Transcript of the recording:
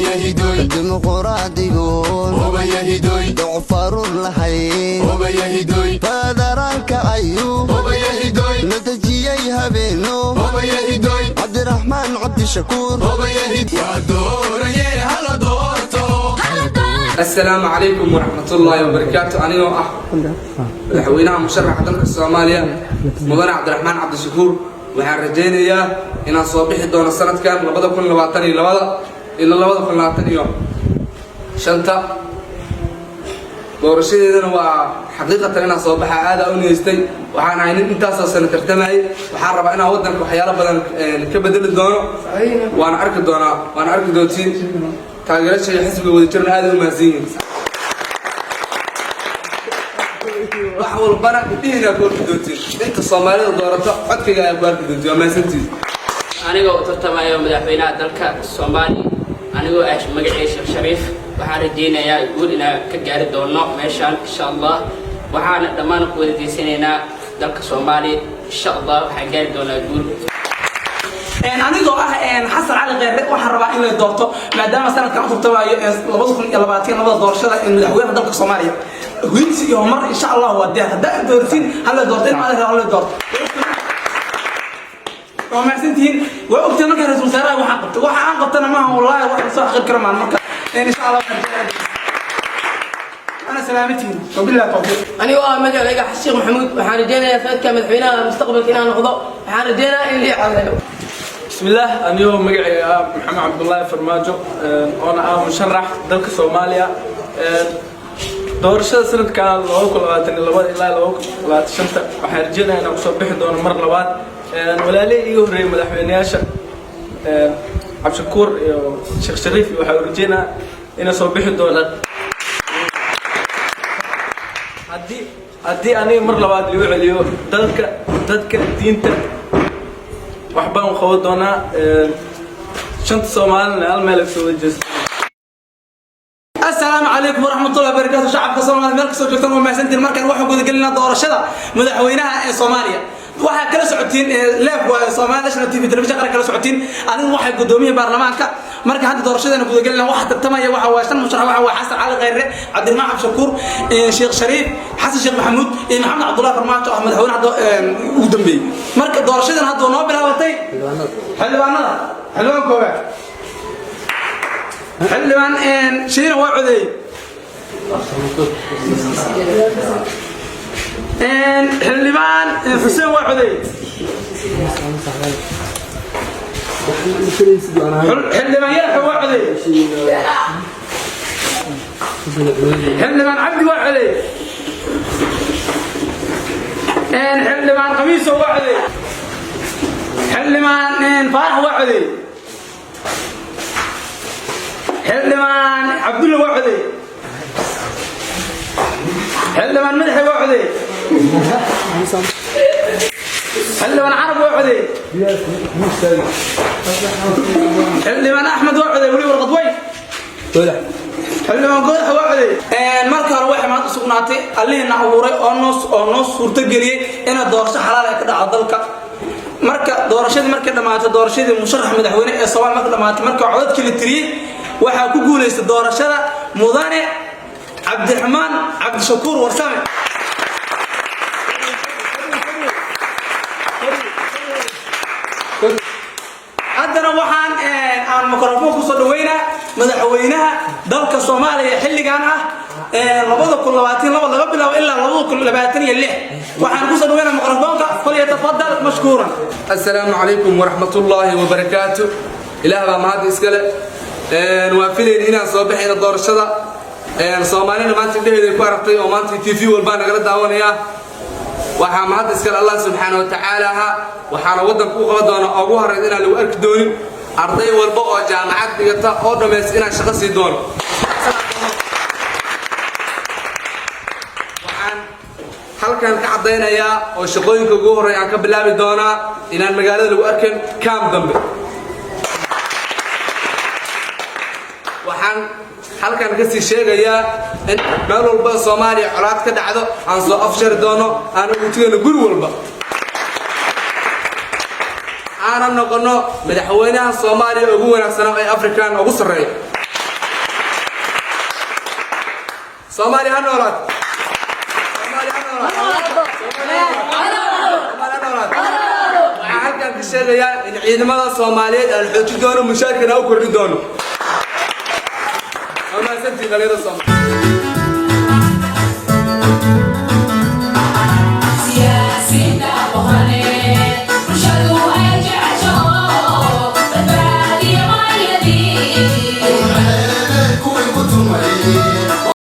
Dimuquraadigoon docfarun lahayn, federaalka ayuu la dejiyey habeeno. Cabdiraxmaan Cabdishakuur. Asalaamu calaykum waraxmatullaahi wabarakaatu. Anigoo ah madaxweynaha musharaxa dalka Soomaaliya, mudane Cabdiraxmaan Cabdishakuur, waxaan rajaynayaa inaan soo bixi doono sanadkan 2022 ilaa 2025. Doorashadeedana waa xaqiiqatan inaan soo baxa aadaa u niyeystay. Waxaan ahay nin intaasoo sano tartamayay. Waxaan rabaa inaan waddanka waxyaalo badan ka bedeli doono. Waana arki doonaa, waana arki doontiin. Taageerasha iyo xisbiga Wadajirna aad u mahadsan yihiin. Wax walbana indhihiina ku arki doontiin. Inta Soomaalida doorato codkayga ayaa ku arki doontiin. Waa mahadsantihin. Anigoo u tartamayo madaxweynaha dalka Soomaaliya, anigoo ah magacii Sheekh Shariif, waxaan rajaynayaa guul inaan ka gaari doono meeshaan, insha Allah. Waxaana dhammaan ku wada deysanaynaa dalka Soomaaliya. Insha Allah waxaan gaari doonaa guul. Anigoo ah Xasan Cali Kheyre, waxaan rabaa in la doorto maadaama sanadkan u tartamayo 2022 doorashada madaxweynaha dalka Soomaaliya. Hiigsi iyo horumar, insha Allah, waa diyaar. Haddaa doortiin, hala doorto. In maada hala doorto. Waa mahadsantihiin. Waa ogtahay markaa ra-iisul wasaaraha waxaan qabtay, waxa aan qabtana maaha, wallahi, wax la soo xaqir karo maan. Marka insha Allah ana salaamatihiin. Wabillahi tawfiiq. Anigoo ah magacayga Xashiikh Maxamuud, waxaan rajeynayaa sanadka madaxweynaha mustaqbalka inaan noqdo. Waxaan rajeynayaa in lii codeeyo. Bismillaah. Anigoo magacayga ah Maxamed Cabdullaahi Farmaajo, oona ah musharax dalka Soomaaliya, doorashada sanadkan 2022 ilaa 2025, waxaan rajeynayaa inaan kusoo bixi doono mar labaad. Walaalihii iga horreeyay, madaxweyneyaasha Cabdishakuur iyo Sheekh Shariif, waxaa rajeynayaa inay soo bixi doonaan. Haddii aniga mar labaad lagu celiyo dalka, dadka, diinta wax baan u qaban doonaa. Shanta Soomaalina hal meel ay soo wada jeesto. Asalaamu calaykum waraxmatullahi wabarakaatu. Shacabka Soomaaliya meel kastoo joogtaan, waa mahadsantiin. Markaan waxaan gudagelinaa doorashada madaxweynaha ee Soomaaliya. Waxaa kala socotiin leef waa Soomaali National TV, telefishin qaran kala socotiin. Anigu waxay gudoomiyaha baarlamaanka. Marka hadda doorashadeena gudagelina, waxa tartamaya waxa waa shan musharax. Waxa waa Xasan Cali Khayre, Cabdiraxmaan Cabdishakuur, Sheekh Shariif, Xasan Sheekh Maxamuud iyo Maxamed Cabdullahi Farmaajo, ah madaxweyne hadda ugu dambeeyey. Marka doorashadan hadda noo bilaabatay. Xildhibaanada, xildhibaan koowaad, xildhibaan Shiina waa codeeyey. Xildhibaan Xuseen waa codeeyey. Xildhibaan Yaraxo waa codeeyey. Xildhibaan Cabdi waa codeeyey. Xildhibaan Khamiiso waa codeeyey. Xildhibaan Faarax waa codeeyey. Xildhibaan Cabdulla waa codeeyey. Xildhibaan Madaxe waa codeeyey. Xildhibaan Carab waa codeeyey. Xildhibaan Axmed waa codeeyey, weli warqad weyn. Xildhibaan Goodax waa codeeyey. Marka hore waxay maanta sugnaatay Allihiina abuuray oo noo suurtageliyey inay doorasho xalaal ay ka dhacdo dalka. Marka doorashadii markay dhammaatay, doorashadii musharax madaxweyne ee Soomaaliya markay dhammaatay, marka codadkii la tiriyey, waxaa ku guulaystay doorashada mudane Cabdiraxmaan Cabdishakuur Warsame. Haddana waxaan aan mikrofon kusoo dhaweynaa madaxweynaha dalka Soomaaliya xilligan ah 2022 laga bilaabo ilaa 2026. Waxaan kusoo dhaweynaa mikrofoonka. Falyatafadal mashkuuran. Asalaamu calaykum waraxmatullaahi wabarakaatu. Ilaah baa mahad iskale. Waa filayn inaan soo baxayno doorashada. Soomaalina maanta indheheeday ku aragtay oo maanta TV walbaa nagala daawanayaa. Waxaa mahad iskale Allah subxaana wa tacaala. Waxaana waddanka u qaban doona ugu horreyd inaan lagu arki doonin arday walba oo jaamacad dhigata oo dhammaysta inaan shaqo sii doono. Waxaan halkan ka caddaynayaa oo shaqooyinka ugu horreeya aan ka bilaabi doonaa inaan magaalada lagu arkin kaam dambe. Waxaan halkan ka sii sheegayaa in meel walba Soomaaliya colaad ka dhacdo aan soo afshari doono, aan ugu tegayno guri walba, aanan noqono madaxweynaha Soomaaliya ugu wanaagsanaa ee African ugu sarreeya. Soomaaliya ha noolaato! Soomaaliya ha noolaato! Soomaaliya ha noolaato! Waxaan halkan ka sheegayaa in ciidamada Soomaaliyeed aan xoojin doono, mushaarkana u kordhin doono. Waa mahadsantihiin, dhalinyarada Soomaaliya.